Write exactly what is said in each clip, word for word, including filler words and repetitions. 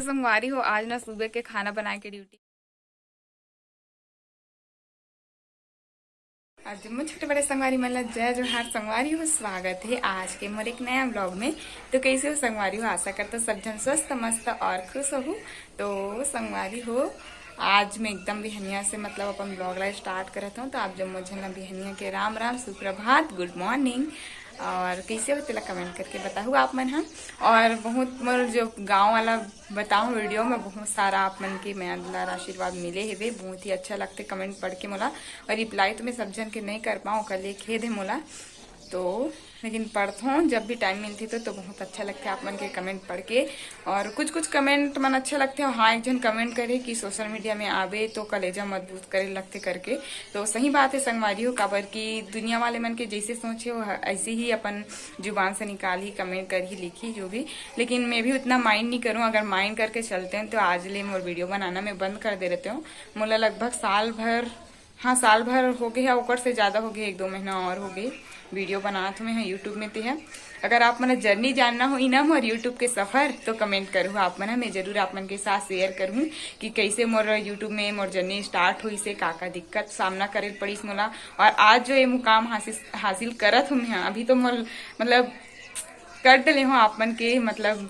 संगवारी हो, आज ना सुबह के खाना बनाए के ड्यूटी। आज जम्मो छोटे बड़े संगवारी मन ला जय जोहार। संगवारी हो, स्वागत है आज के मोर एक नया ब्लॉग में। तो कैसे हो संगवारी हो? आशा करता सब जन स्वस्थ, मस्त और खुश हो। तो संगवारी हो, आज मैं एकदम बिहनिया से मतलब अपन ब्लॉग ला स्टार्ट करत हूँ। तो आप जम्मो झन ला बिहनिया के राम राम, सुप्रभात, गुड मॉर्निंग। और कैसे हो तेला कमेंट करके बताहू आप मन ह। और बहुत मोर जो गाँव वाला बताऊँ वीडियो में बहुत सारा आप मन के मया दुलार आशीर्वाद मिले हेबे, बहुत ही अच्छा लगथे कमेंट पढ़ के मोला। और रिप्लाई तो मैं सब झन के नहीं कर पाऊँ, ओकर लिए खेद है मोला। तो लेकिन पढ़थों जब भी टाइम मिलथे तो, तो बहुत अच्छा लगथे आप मन के कमेंट पढ़ के। और कुछ कुछ कमेंट मन अच्छा लगथे। हाँ, एक झन कमेंट करे कि सोशल मीडिया में आबे तो कलेजा मजबूत करे लगथे करके। तो सही बात है संगवारी हो, काबर कि दुनिया वाले मन के जैसे सोच है वो ह-, ऐसे ही अपन जुबान से निकालही, कमेंट करही, लिखही जो भी। लेकिन मैं भी उतना माइंड नहीं करूँ, अगर माइंड करके चलते हैं तो आज ले मोर वीडियो बनाना मैं बंद कर दे रहते हूँ। मोला लगभग साल भर, हाँ, साल भर हो गए है, ओकर से ज़्यादा हो गए, एक दो महीना और हो गए वीडियो बनात हूँ मैं यूट्यूब में। ते है, अगर आप मन जर्नी जानना हो ना मोर यूट्यूब के सफ़र, तो कमेंट करूँ आप मन, मैं जरूर आप मन के साथ शेयर करूँ कि कैसे मोर यूट्यूब में मोर जर्नी स्टार्ट हुई से, का का दिक्कत सामना करे पड़िस मोला, और आज जो ये मुकाम हासिल, हासिल करत हूँ मैं, अभी तो मोर मतलब कर डले हूँ आप मन के मतलब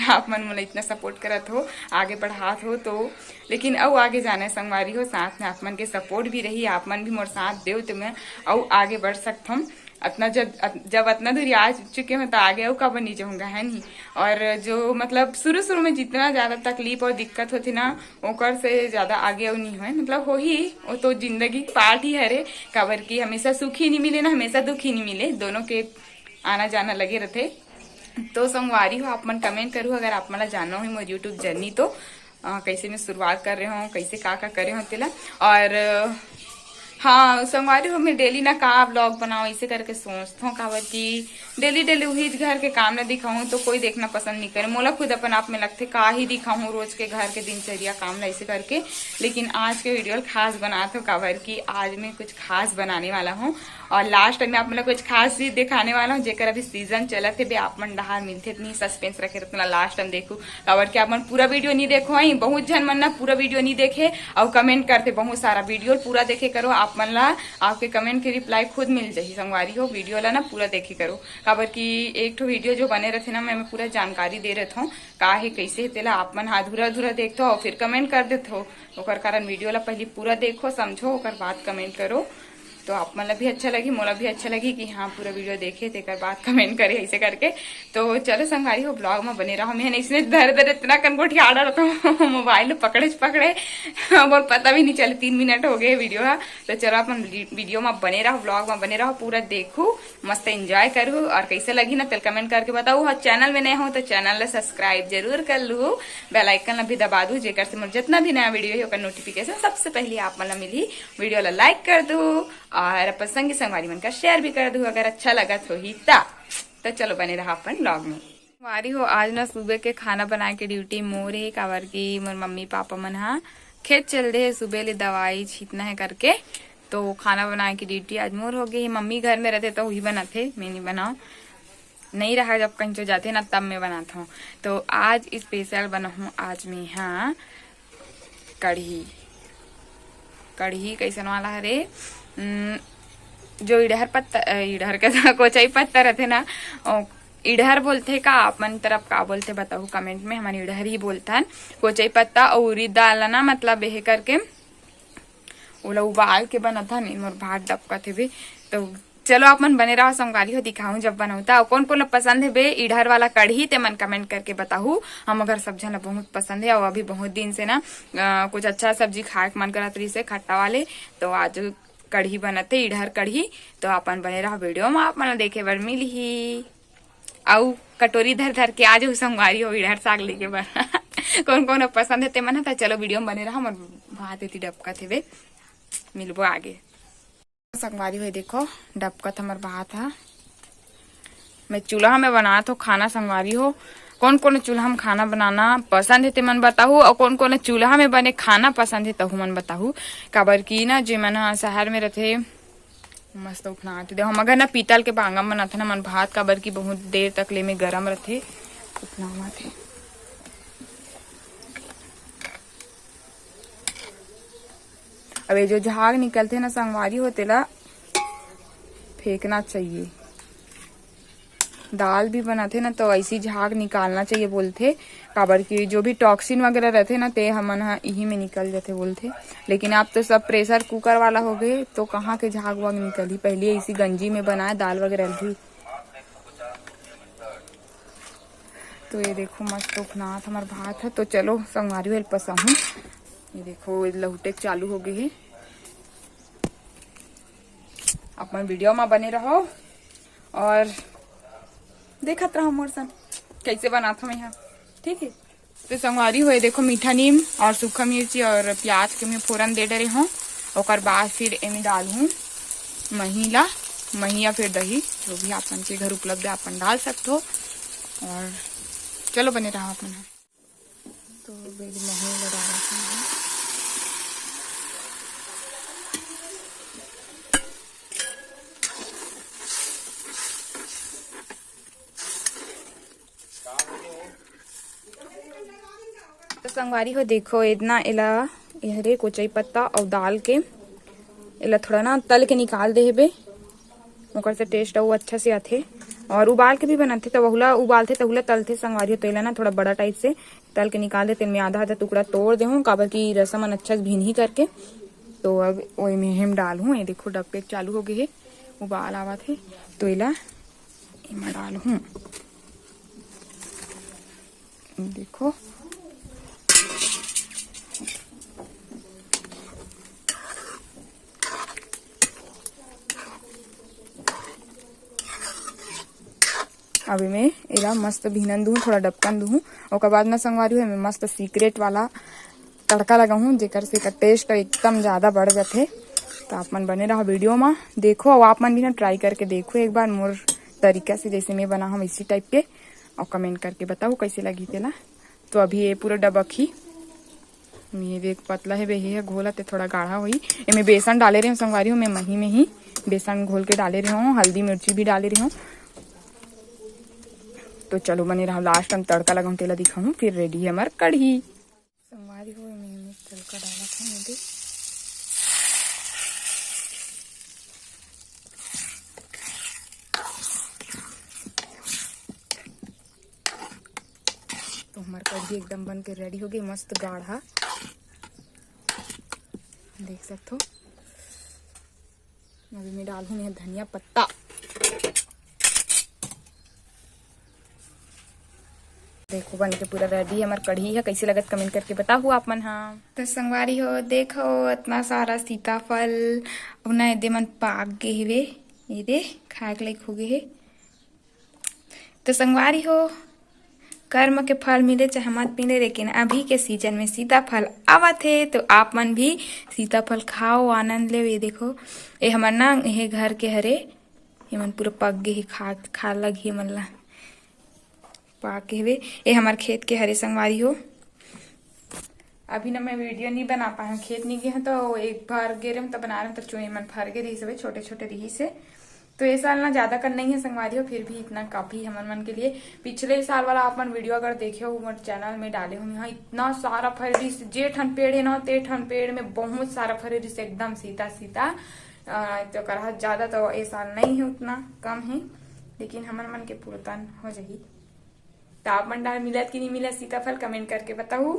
आप मन मोला इतना सपोर्ट करत हो, आगे बढ़ात हो तो, लेकिन अउ आगे जाना है संगवारी हो, साथ में आप मन के सपोर्ट भी रही, आप मन भी मोर साथ देव तो मैं अउ आगे बढ़ सकथों। अतना जब, अत-, जब अतना दूरी आ चुके हो तो आगे अउ काबर नहीं जाऊँगा, है नहीं? और जो मतलब शुरू शुरू में जितना ज़्यादा तकलीफ और दिक्कत होती ना, ओकर से ज़्यादा आगे अउ नहीं होए, मतलब होही, वो तो जिंदगी पार्ट ही हरे, काबर कि हमेशा सुख ही नहीं मिले ना हमेशा दुख ही नहीं मिले, दोनों के आना जाना लगे रहते। तो संगवारी हो, आप मन कमेंट करू अगर आप मन ला जानना हो मोर यूट्यूब जर्नी तो, अ, कैसे मैं शुरुआत कर रहे हो, कैसे का का करे हो तेला। और, अ, हाँ संगवारी हो, मैं डेली ना का ब्लॉग बनाओ इसे करके सोचता हूँ, काबर कि डेली डेली वही घर के काम ला दिखाऊँ तो कोई देखना पसंद नहीं करे। मोला खुद अपन आप में लगथे का ही दिखाऊँ रोज के घर के दिनचर्या काम ला इसे करके। लेकिन आज के वीडियो खास बनात हो, काबर कि आज मैं कुछ खास बनाने वाला हूँ। और लास्ट में आप मन ला कुछ खास चीज दिखाने वाला हूँ, जेकर अभी सीजन चलत हे बे, आप मन डहार मिलथे, इतनी सस्पेंस रखे रहते ना, लास्ट टाइम देखू, काबर कि आप मन पूरा वीडियो नहीं देखो ही। बहुत झन मन ना पूरा वीडियो नहीं देखे और कमेंट करते बहुत सारा। वीडियो पूरा देखे करो, आप मन ला आपके कमेंट के रिप्लाई खुद मिल जाही संगवारी हो। वीडियो ला ना पूरा देखे करो, काबर कि एक ठो वीडियो जो बने रहते ना, मैं, मैं पूरा जानकारी दे रहता हूँ का हे कैसे हे तेला, आप मन हा अधूरा अधूरा देखते हो और फिर कमेंट कर देते हो। ओकर कारण वीडियो ला पहली पूरा देखो, समझो, ओकर बाद कमेंट करो। तो आप मन ला भी अच्छा लगी, मोला भी अच्छा लगी कि हाँ पूरा वीडियो देखे, तेकर बाद कमेंट करे ऐसे करके। तो चलो संगवारी हो, ब्लॉग में बने रहो। मैं इसने धर धर इतना कनकोठियाड़ा रहता हूँ मोबाइल पकड़े पकड़े, अब और पता भी नहीं चले, तीन मिनट हो गए वीडियो हा। तो चलो अपन वीडियो में बने रहो, ब्लॉग में बने रहो, पूरा देखो, मस्त एंजॉय करू। और कैसे लगी ना तेल कमेंट करके बताओ। और चैनल में नए हो तो चैनल ला सब्सक्राइब जरूर कर लू, बेल आइकन ला भी दबा दू, जेकर से मोर जितना भी नया वीडियो है ओकर नोटिफिकेशन सबसे पहले आप मन ला मिली। वीडियो ला लाइक कर दू और अपन संगी संगवारी मन का शेयर भी कर दू अगर अच्छा लगत होही ता। तो चलो बने रहा अपन ब्लॉग में। संगवारी हो, आज ना सुबह के खाना बनाए के ड्यूटी मोर हे, काबर कि मोर मम्मी पापा मन हा खेत चल दे हे, सुबह ले दवाई छीतना है करके, तो खाना बनाए के ड्यूटी आज मोर हो गई है। मम्मी घर में रहते तो वही बनाते, मैं नहीं बनाओ, नहीं रहा, जब कहीं चो जाते ना तब मैं बनाता हूँ। तो आज स्पेशल बनाहूँ आज मैं, हाँ, कढ़ी। कढ़ी कैसन वाला हरे? उम, जो इडहर पत्ता, अ, इडहर के तो कोचई पत्ता रहते ना, ओ, इडहर बोलते का? आप मन तरफ का बोलते बताओ कमेंट में। हमन इडहर ही बोलथन। कोचई पत्ता और उरीद दाल ला ना, मतलब, एहे करके ओला उबाल के बनत हन। मोर भात डबकत हेबे। तो चलो, आप मन बने रहो, संगवारी हो, दिखाऊं जब बनाऊं ता। कौन कौन ला पसंद हेबे इडहर वाला कढ़ी, ते मन कमेंट करके बताहू। हम अगर सब झन ला बहुत पसंद है और अभी बहुत दिन से ना, अ, कुछ अच्छा सब्जी खाए के मन करत रहिस हे खट्टा वाले, तो आज कढ़ी बनत हे, इडहर कढ़ी। तो आप मन बने रहो वीडियो में, आप मन ला देखे बर मिलही। अउ कटोरी धर धर के आ जाहू संगवारी हो, इडहर साग लेके बर। कौन कौन पसंद है ते मन ह, त चलो वीडियो में बने रहो। मोर भात एती डबकत हेबे, मिलबो आगे। संगवारी हो, देखो, डबकत हमर भात ह। मैं चूल्हा में बनात हो खाना संगवारी हो। कौन कौन चूल्हा में खाना बनाना पसंद है ते मन बताहू, और कौन कौन चूल्हा में बने खाना पसंद है तहू मन बताहू। काबर कि ना, जे मन ह शहर में रहथे, मस्त उफनात हे। देखो, हम अगर ना पीतल के बांगा में बनाथन हमन भात, काबर कि बहुत देर तक ले में गरम रथे, उफनावत हे। अब ये जो झाग निकलथे ना संगवारी हो, तेला फेंकना चाहिए। दाल भी बनाथे ना, तो ऐसी झाग निकालना चाहिए बोलथे, काबर कि जो भी टॉक्सिन वगैरह रहथे ना, ते हमन ह इही में निकल जाथे बोलथे। लेकिन अब तो सब प्रेशर कुकर वाला हो गए, तो कहाँ के झाग वाग निकलही। पहले इसी गंजी में बनाए दाल वगैरह भी। तो ये देखो, मस्त उखनात हमर भात है। तो चलो संगवारी हो, पसाहूँ। ये देखो, ये लहुटे चालू हो गए है। अपन वीडियो में बने रहो और देखत रहो मोर सन कैसे बनात हूँ यहाँ, ठीक है। तो संगवारी हो, ये देखो, मीठा नीम और सूखा मिर्ची और प्याज के मैं फोरन दे डरे हूँ। ओकर बाद फिर एमे डालहूँ मही ला, मही या फिर दही, जो भी आप मन के घर उपलब्ध है, आप मन डाल सकते हो। और चलो बने रहो आप मन। तो बेल मही ला डालत हूँ। तो संगवारी हो, देखो, इतना एला, ये हरे कोचई पत्ता और दाल के, एला थोड़ा ना तल के निकाल दे हेबे, ओकर से टेस्ट अउ अच्छा से आथे। और उबाल के भी बनाथे, तो वहुला उबालथे, तहुला तलथे संगवारी हो। तो एला ना थोड़ा बड़ा टाइप से तल के निकाल दे, तेन में आधा आधा टुकड़ा तोड़ दे हूँ, काबर कि रसम मन अच्छा से भीनही करके। तो अब ओई में हम डाल हूँ। ये देखो, डबके चालू हो गए है, उबाल आवत है। तो एला एमा डाल हूँ। देखो, अब एमे एला मस्त भीनन दूहूँ, थोड़ा डबकन दूहूँ। ओकर बाद में संगवारी हो, एमे मस्त सीक्रेट वाला तड़का लगाहूँ, जेकर से एकर टेस्ट एकदम ज्यादा बढ़ जाथे। तो आप मन बने रहो वीडियो में, देखो, और आप मन भी ना ट्राई करके देखो एक बार मोर तरीका से, जैसे मैं बना हूँ इसी टाइप के, और कमेंट करके बताओ कैसे लगी तेला। तो अभी ये पूरा डबक ही, ये देख, पतला है बे, ये घोला ते थोड़ा गाढ़ा होई। एमे बेसन डाले रहे हूँ संगवारी हो, मैं मही में ही बेसन घोल के डाले रहे हूँ, हल्दी मिर्ची भी डाले रहे हूँ। तो चलो बने रहो, लास्ट में तड़का लगाऊँ, तेला दिखाऊँ, फिर रेडी है हमार कढ़ी। संगवारी हो, एमे, एमे तड़का डालत हूँ, ये देख। तो हमार कढ़ी एकदम बन के रेडी हो गई, मस्त गाढ़ा, देख सकत हो। अभी मैं डालहूँ यहाँ धनिया पत्ता। देखो, बन के पूरा रेडी है हमार कढ़ी है। कैसे लगत, कमेंट करके बताहू आप मन हा। तो संगवारी हो, देखो, इतना सारा सीताफल, अब ना एदे मन पाक गे हेवे, ये दे, खाए के लायक हो गए है। तो संगवारी हो, कर्म के फल मिले चाहे मत मिले, लेकिन अभी के सीजन में सीताफल आवत हे, तो आप मन भी सीताफल खाओ, आनंद लेव। ये देखो, ये हमर ना, ये घर के हरे, ये मन पूरा पक गे हे, खा, खा लग हे मन ला, पाक गे हवे। ये हमर खेत के हरे संगवारी हो। अभी ना मैं वीडियो नहीं बना पाए हूँ, खेत नहीं गए हैं, तो एक बार गे रहे हूँ तो बना रहे हूँ, तो चुए मन फर गे रही, सब छोटे छोटे रही से। तो ये साल ना ज्यादा कर नहीं है संगवारी हो, फिर भी इतना काफी हमन मन के लिए। पिछले साल वाला अपन वीडियो अगर देखे हो मोर चैनल में डाले हूँ, यहाँ इतना सारा फरे रहिस, जे ठन पेड़ है ना, ते ठन पेड़ में बहुत सारा फरे रहिस, एकदम सीता सीता। अ, तो करा ज्यादा तो ये साल नहीं है, उतना कम है, लेकिन हमन मन के पुरतन हो जाही। तो आप मन डाल मिलत कि नहीं मिलत सीताफल, कमेंट करके बताऊ।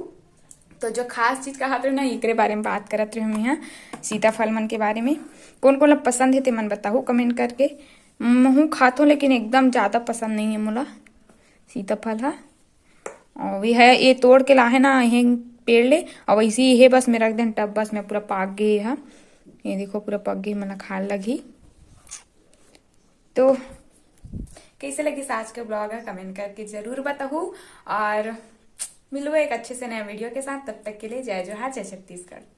तो जो खास चीज कहा तो ना, एकरे बारे में बात करत रहे हम यहाँ, सीताफल मन के बारे में। कौन कौन ला पसंद है ते मन बताहू कमेंट करके। महू खाथो, लेकिन एकदम ज्यादा पसंद नहीं है मोला सीताफल हा। और ये है, ये तोड़ के लाहे ना, ये पेड़ ले, और वैसे ही ये बस में रख देन टब, बस में पूरा पाक गए हा। ये देखो, पूरा पक गए, मन ला खाए लगही। तो कैसे लगिस आज के ब्लॉग है, कमेंट करके जरूर बताहू, और मिलबो एक अच्छे से नया वीडियो के साथ। तब तक के लिए जय जोहार, जय छत्तीसगढ़।